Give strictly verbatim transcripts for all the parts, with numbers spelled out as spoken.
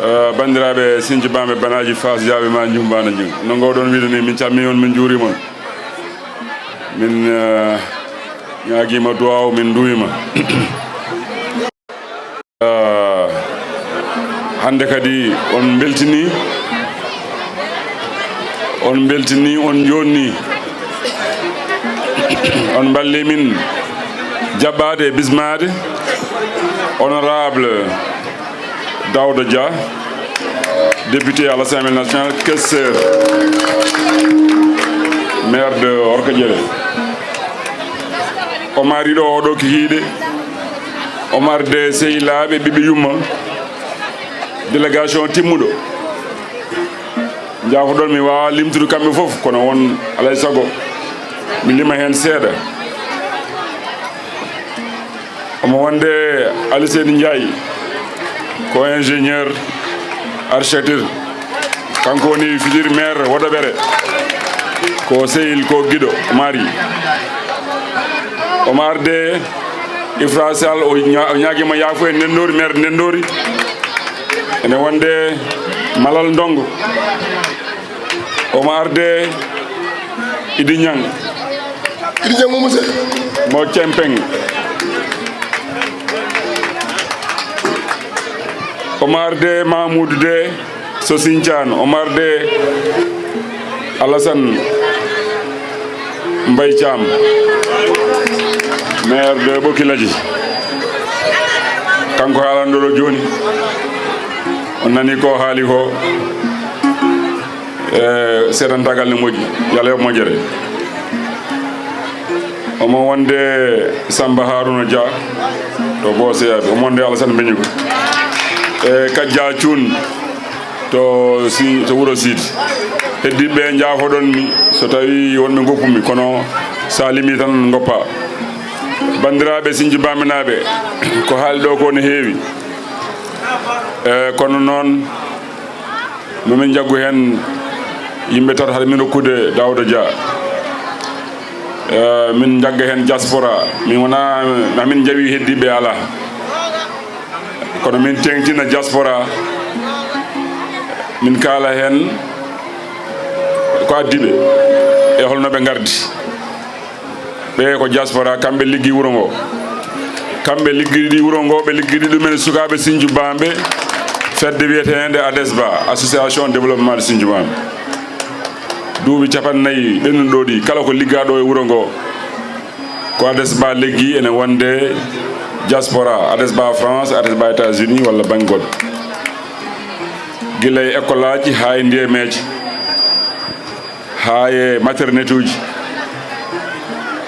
Eh, banndiraaɓe Sinthiou Bambey, Banaaji, Faas, Jaaɓe, ma Njuumbaana Njuum. No ngoowɗon wiide ni, min calminii on, min njuuriima on. Min, eh, ñaagiima duwaaw, min nduwiima. Eh, hannde kadi on mbeltinii, on mbeltinii, on njoonnii, on mballii min jaɓɓaade e bismaade. Honorable Daouda Dia, député à l'Assemblée nationale, questeur, maire de Orkadiéré. Omar ɗo, oɗo kikiiɗe, Omar de, sehilaaɓe, ɓiɓɓe yumma, délégation timmuɗo. Njaafoɗon, mi waawaa limtude kamɓe fof, kono won alaa e sago mi lima heen seeɗa. Omo wonde Ali Seydi Ndiaye, ko ingénieur architecture. Kanko woni futur maire Wodaɓere. Ko sehil, ko giɗo Omar. Omar de, Ifra Sall, o ña-, o ñaagiima yaafo e Ndenndoori, maire Ndenndoori. Ene wonde Malal Ndongo. Omo arde Idi Ñang. Idi Ñang Mumuse. Mo Cempeng. Omo arde Mamoudou de Sosincan. Omo arde Alassane Mbaye Thiam, maire de Ɓokilaji. Kanko haalanɗo ɗo jooni. On nani ko haali ko. E seedantagal ne moƴƴi. Yo Allah yoɓ moƴƴere. Omo wonde Samba Haruna Dia to Booseyaɓe. Omo wonde Alassane Mbeñugo. E Kajja Cuun to si, to Wuro Siidi. Heddiiɓe, njaafoɗon mi so tawi wonɓe ngoppumi, kono sa limi tan ngoppa. Banndiraaɓe Sinthiou Bambinaaɓe, ko haali ɗo ko ne heewi. E, kono noon, mamin njaggu heen yimɓe tato, hade min rokkude Daouda Dia. E, min njagga heen diaspora. Min wona, mamin njawi heddiiɓe, alaa. Kono min teeŋtina diaspora, min kaala heen ko addi ɓe e holno ɓe ngardi. Ɓe ko diaspora, kamɓe liggi wuro ngo. Kamɓe liggidi wuro ngo, ɓe liggidi ɗumen sukaaɓe Sinthiou Bambey, fedde wiyeteende ADESBA, Association Développement de Sinthiou Bambey. Duuɓi capannayyi ɓennuɗo ɗi, kala ko liggaaɗo e wuro ngo, ko ADESBA liggi, ene wonde diaspora, ADESBA France, ADESBA États-Unis walla bannge goɗɗo. Gila e école aji haa e ndiyemeeji, haa e maternité uji,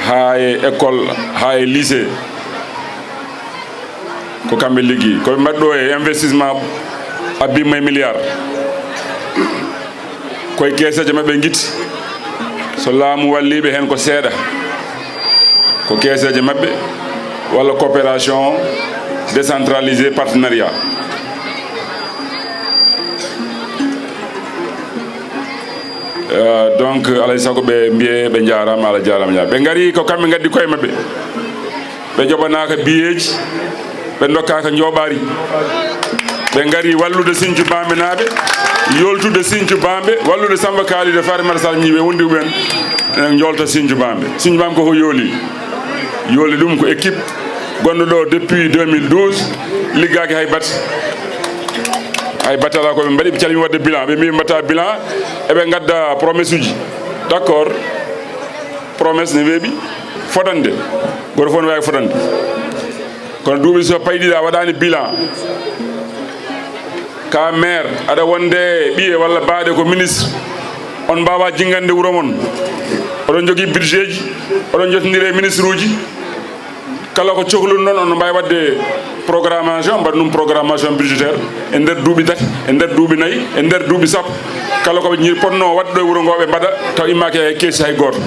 haa e école, haa e lycée, ko kamɓe liggi. Ko ɓe mbaɗi ɗo e investissement abbiima e milliard. Koye keeseeje maɓɓe ngitti, so laamu walliiɓe heen ko seeɗa, ko keeseeje maɓɓe walla coopération décentralisée, partenariat. Euh, donc, alay sago ɓe mbiye ɓe njaaraama, Allah jaaraama, njaaraama. Ɓe ngari ko kamɓe ngaddi koye maɓɓe. Ɓe joɓanaaka biyeeji, ɓe ndokkaaka njooɓaari. Ɓe ngari wallude Sinthiou Bambey naaɓe, yoltude Sinthiou Bambey, wallude Samba Kalidou e Fatimata Sall Ñiiɓe, wondiiɓe ɓen, enen njolta Sinthiou Bambey. Sinthiou Bambey koko yooli. Yooli ɗum ko équipe gonɗo ɗo depuis deux mille douze, liggaaki hay batte. Hay batte alaa ko ɓe mbaɗi, ɓe calmi waɗde bilan, ɓe mbi ɓe mbatta bilan, eɓe ngadda promesse uji. D'accord, promesse ne weeɓi, fodande, goto fof ne waawi fodande. Kono duuɓi so payɗiɗi a waɗaani bilan, ka maire, aɗa wonde ɓiye walla baaɗe ko ministre, on mbaawa jinngande wuro mon. Oɗon njogii budget ji, oɗon njotondiri e ministre uji. Kala ko cohluɗon, on mbaawi waɗde programmation, mbaɗa ɗum programmation budgétaire e nder duuɓi tati, e nder duuɓi nayi, e nder duuɓi sappo. Kala ko ɓe ñi-, potnoo waɗde ɗo e wuro ngo, ɓe mbaɗa, taw immaaki e keesi hay gooto.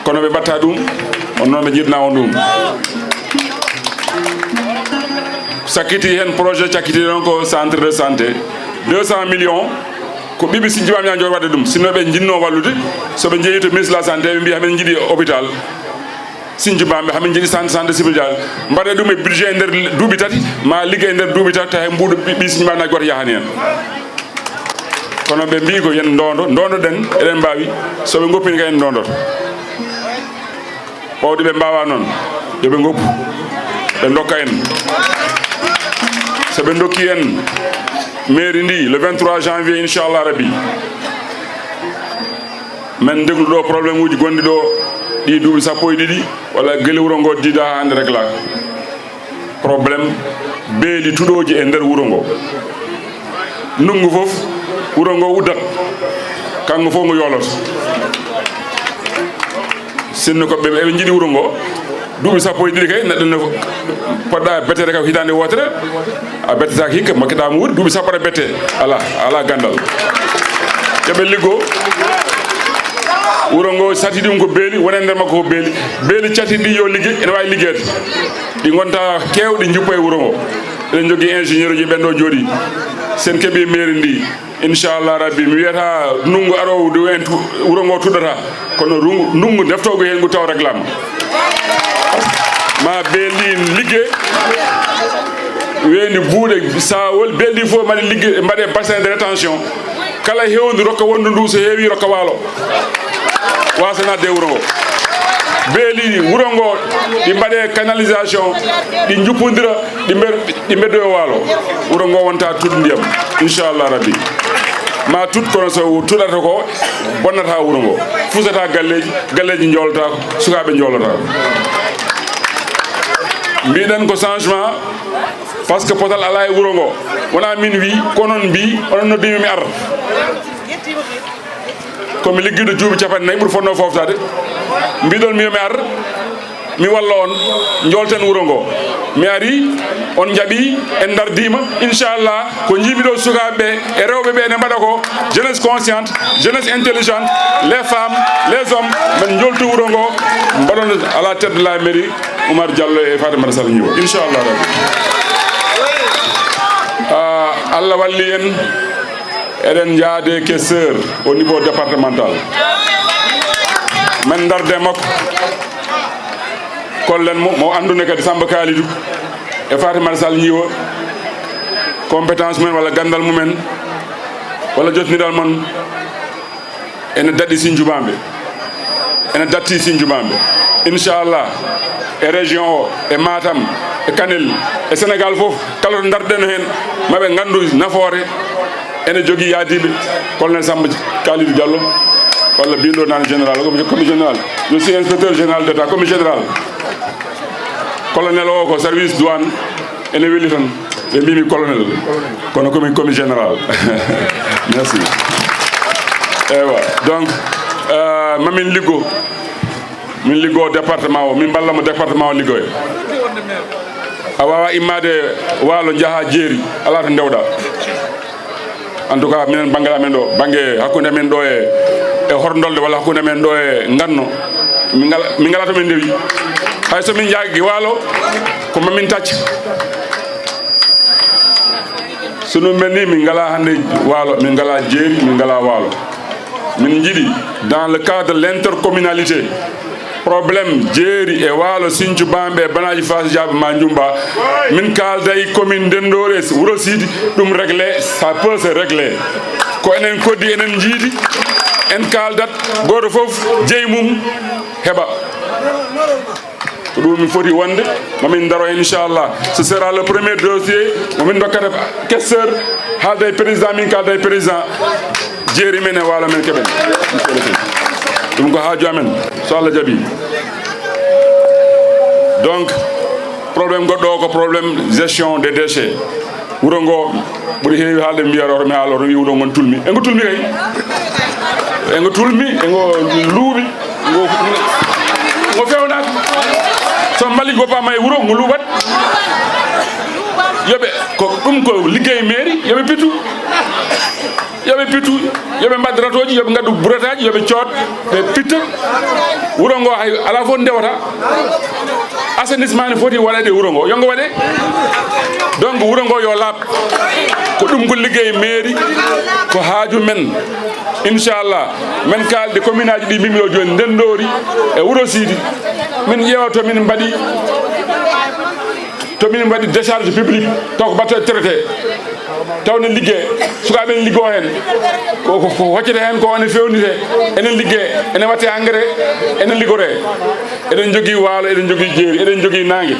Kono ɓe mbatta ɗum, on noon ɓe njiɗna on ɗum. Sakkiti heen projet, cakkiti ɗon ko centre de santé, deux cent millions, ko ɓiɓɓe Sinthiou Bambey ñaa jor waɗde ɗum. Sinno ɓe njinnoo wallude, so ɓe njehi to ministre de la santé, ɓe mbiya, "Amin njiɗi hôpital." Sinthiou Bambe, hamin jiiɗi santé, santé civil jal. Mbaɗe ɗum e budget e nder duuɓi tati, ma ligge e nder duuɓi tati, tawi mbuuɗo ɓi, ɓi Sinthiou Bambe nayi goto yahani hen. Kono ɓe mbi ko yen ndondo, ndondo ɗen, eɗen mbawi. So ɓe goppini kay en ndondoto. Ɓawde ɓe mbawa noon, yo ɓe goppu, ɓe dokka en. So ɓe dokki en mairie ndi le vingt-trois janvier, inchallah rabbi, men deglu ɗo problème uji gonɗi ɗo ɗi duuɓi sappo e ɗiɗi, walla gila wuro ngo diida hande régla. Problème beeli tuɗoji e nder wuro ngo. Ndungu fof, wuro ngo uddat, kanko fof ngo yooloto. Sinno ko ɓe, eɓe jiiɗi wuro ngo, duuɓi sappo e ɗiɗi kay, neɗɗo ne poɗɗa bettere kam hitande wotere, a bettetaake hikka, makkiɗa mo wuuri, duuɓi sappo aɗa bette, ala, ala gandal. Yoɓe liggo, wuro ngo sati ɗum ko beeli, wona e nder makko ko beeli, beeli cati ɗi yo ligge, ene wawi liggeede. Ɗi gonta kewɗi juppa e wuro ngo. Eɗen jogii ingénieur uji ɓen ɗo jooɗi. Sen keɓi mairie ndi, inchallah rabbi, mi wiyata ndungu arowu ndu en tu-, wuro ngo tuɗata. Kono rungu, ndungu deftogo hen ngu taw réglama. Ma beeli ligge, weeni buuɗe sawol, beeli fof mbaɗe ligge, mbaɗe bassin de rétention. Kala hewndu rokka wondu ndu, so heewi rokka waalo. Wasa nadde e wuro ngo. Beeli wuro ngo, ɗi mbaɗe canalisation, ɗi juppodira, ɗi mber-, ɗi mbeddoyo waalo. Wuro ngo wonta tuɗ ndiyam, inchallah rabbi. Ma tuɗ kono so tuɗata ko, bonnata wuro ngo. Fusata galleji, galleji jolotako, sukaɓe jolotako. Mbiɗen ko changement, parce que potal ala e wuro ngo. Wona min wi, ko onon mbi, onon noddimi mi ar. Ko mi liggiɗo duuɓi capanɗe nayi ɓuri fotno foftade. Mbiɗon mi yo mi ar, mi walla on, jolten wuro ngo. Mi ari, on jaɓi, en dardima. Inchallah, ko jiimi ɗo sukaɓe e rewɓe ɓe ene mbaɗa ko, jeunesse consciente, jeunesse intelligente, les femmes, les hommes, men joltu wuro ngo, mbaɗon à la tête de la mairie, Oumar Diallo e Fatimata Sall Gniwa. Inchallah rabbi. Ah, Allah walli en. Eɗen njaade questeur au niveau départemental. Men darde makko. Kollen mo, mo andune kadi Samba Kalidou e Fatimata Sall Gniwa. Compétence mumen walla gandal mumen walla jottindiral mon ene daɗi Sinthiou Bambe. Ene datti Sinthiou Bambe. Inchallah, e région o, e Matam, e Kanel, e Sénégal fof, kala to darɗen hen, maɓe gandu nafoore ene jogii yaadiiɓe, colonel Samba Kalidou Diallo, walla mbiɗo nane général, commis, commis général. Je suis inspecteur général d'État, commis général. Colonel o ko service douane, ene weli tan. Ɓe mbimi colonel, kono komi commis général. Merci. Eywa, donc, euh, mamin liggo. Min liggo département o, min mballa mo département o liggoya. A wawa immade waalo jaaha jeeri, ala to ndewɗa. En tout cas, minen banggal amen ɗo, bangge hakkunde amen ɗo e, e Horndolde walla hakkunde amen ɗo e Nganno, min ngala, min ngala to min ndewi. Hay so min jaagi waalo, ko mamin tacca. So ɗum ɓenni, min ngala hannde waalo, min ngala jeeri, min ngala waalo. Min njiɗi, dans le cadre de l'intercommunalité, problème jeeri e waalo Sinthiou Bambe e Banaji Fass Diaby ma Njumba, min kaalda e commune Ndenndori e Wuro Sidi, ɗum réglé, ça peut se régler. Ko enen koddi, enen njiidi, en kaaldat, gooto fof jeyi mum heɓa. Ko ɗum min foti wonde, mamin ndaro, inchallah. Ce sera le premier dossier, mamin ndokkata questeur, haalda e président, min kaalda e président. Jeeri men e waalo men keɓen. Ɗum ko haaju amen, so Allah jaɓi. Donc, problème goɗɗo o ko problème gestion des déchets. Wuro ngo ɓuri heewi haalde, mi mbiya oto mi haala, oto mi wuro ngon tulmi. E ngo tulmi kay. E ngo tulmi, e ngo luuɓi, ngo, ngo fewnaaka. So mbali goppama e wuro, ngo luuɓat. Yoɓe, ko ɗum ko liggey mairie, yoɓe pittu. Yoɓe pittu, yoɓe mbad ratoji, yoɓe ngaddu burataji, yoɓe cood, ɓe pitta. Wuro ngo hay ala fof ndewata. Assainissement ne foti waɗede e wuro ngo. Yo ngo waɗe. Donc wuro ngo yo laaɓ. Ko ɗum ko liggey mairie, ko haaju men. Inchallah, men kaalde commune aji ɗi mbimi ɗo joni, Ndenndori e Wuro Sidi. Min ƴeewa to min mbaɗi, to min mbaɗi décharge publique, taw ko bateau traité, taw ne liggee, sukaaɓe ne liggoo heen, ko, ko, ko hoccete heen ko ene fewnite, ene liggee, ene watte engrais, ene liggoree. Eɗen njogii waalo, eɗen njogii jeeri, eɗen njogii naange.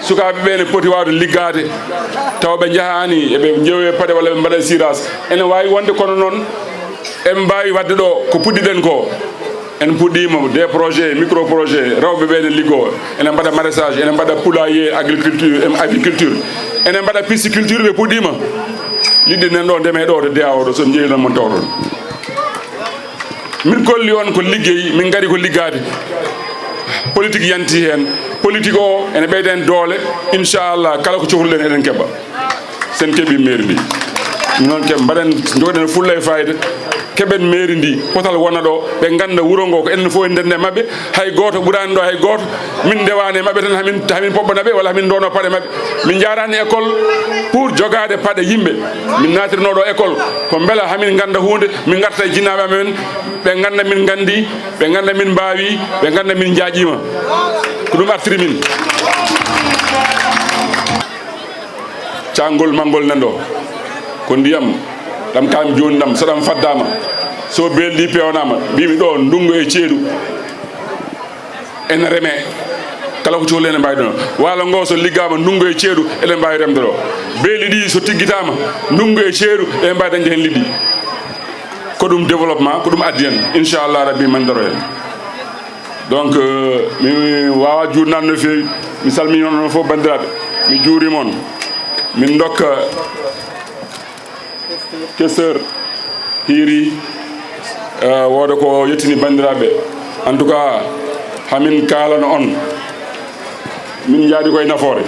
Sukaaɓe ɓe ene poti waawde liggaade, taw ɓe njahaani, eɓe njeewe paɗe walla ɓe mbaɗa siras. Ene waawi wonde, kono noon en mbaawi waɗde ɗo ko puɗɗiɗen ko. En puɗɗiima des projets, micro projets, rewɓe ɓe ene liggoo, ene mbaɗa maraîchage, ene mbaɗa poulailler, agriculture, em, aviculture, ene mbaɗa pisciculture, ɓe puɗɗiima. Liɗɗi nan ɗo, ndeme ɗo to D A O ɗo, so njeeyi noon mon tawɗon. Min kolli on ko liggey, min ngari ko liggaade. Politique yanti heen. Politique o ene ɓeyda en doole. Inchallah, kala ko cohluɗen eɗen keɓa. Sen keɓi mairie ndi. Noon ke mbaɗen, jogoɗen fulla e fayida. Keɓen mairie ndi, potal wona ɗo. Ɓe ngannda wuro ngo ko enen fof en ndende maɓɓe. Hay gooto ɓuraani ɗo, hay gooto. Min ndewaani e maɓɓe tan, hamin, hamin poɓɓana ɓe walla hamin ndoono paɗe maɓɓe. Min njaaraani école pour jogaade paɗe yimɓe. Min naatirnoo ɗo école ko mbela hamin ngannda huunde, min ngarta e jinnaaɓe amen, ɓe ngannda min nganndi, ɓe ngannda min mbaawi, ɓe ngannda min njaaƴiima. Ko ɗum artiri min. Caangol manngol nan ɗo. Ko ndiyam, ɗam kam jooni ɗam, so ɗam faddaama, so beeli ɗi peewnaama, mbimi ɗo ndunngu e ceeɗu. Ene reme. Kala ko cohli ene mbaawi ɗum. Waalo ngo so liggaama ndunngu e ceeɗu, eɗen mbaawi remde ɗo. Beeli ɗi so tiggitaama ndunngu e ceeɗu, eɗen mbaawi dañde heen liɗɗi. Ko ɗum développement, ko ɗum addi en. Inchallah Rabbi, min ndaro heen. Donc, euh, mi waawaa juutnaade no feewi. Mi salmini on fof, banndiraaɓe. Mi juurima on. Min ndokka questeur hiiri, eh, wooda ko yettini banndiraaɓe. En tout cas, hamin kaalana on. Min njaadi koye nafoore.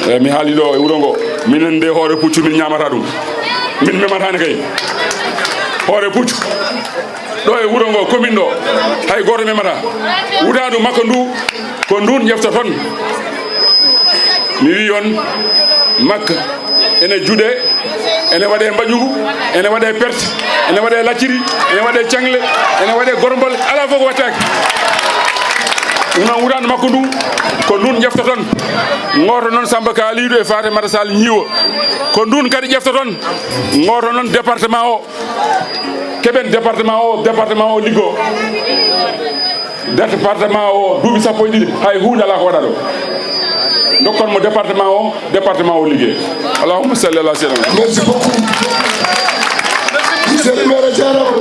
Eh, mi haali ɗo e wuro ngo. Minen nde hoore puccu min ñaamata ɗum. Min memataani kay. Hoore puccu. Ɗo e wuro ngo, commune ɗo, hay gooto memata. Wutaandu makko ndu, ko ndun ƴeftoton. Mi wi on, makka ene juɗe, ene waɗe mbaƴugu, ene waɗe perte, ene waɗe lacciri, ene waɗe cangle, ene waɗe gormbal, alaa fof ko wattaaki. Ɗum noon, wutaandu makko ndu, ko ndun ƴeftoton. Ngooto noon Samba Kalidou e Fatimata Sall Ñiiwo. Ko ndun kadi ƴeftoton. Ngooto noon département o. Keɓen département o, département o liggoo. Département o duuɓi sappo e ɗiɗi, hay huunde alaa ko waɗa ɗo. Ndokkon mo département o, département o liggee. Allahumma salli ala sayyidina. Merci beaucoup. Monsieur le maire, a jaaraama.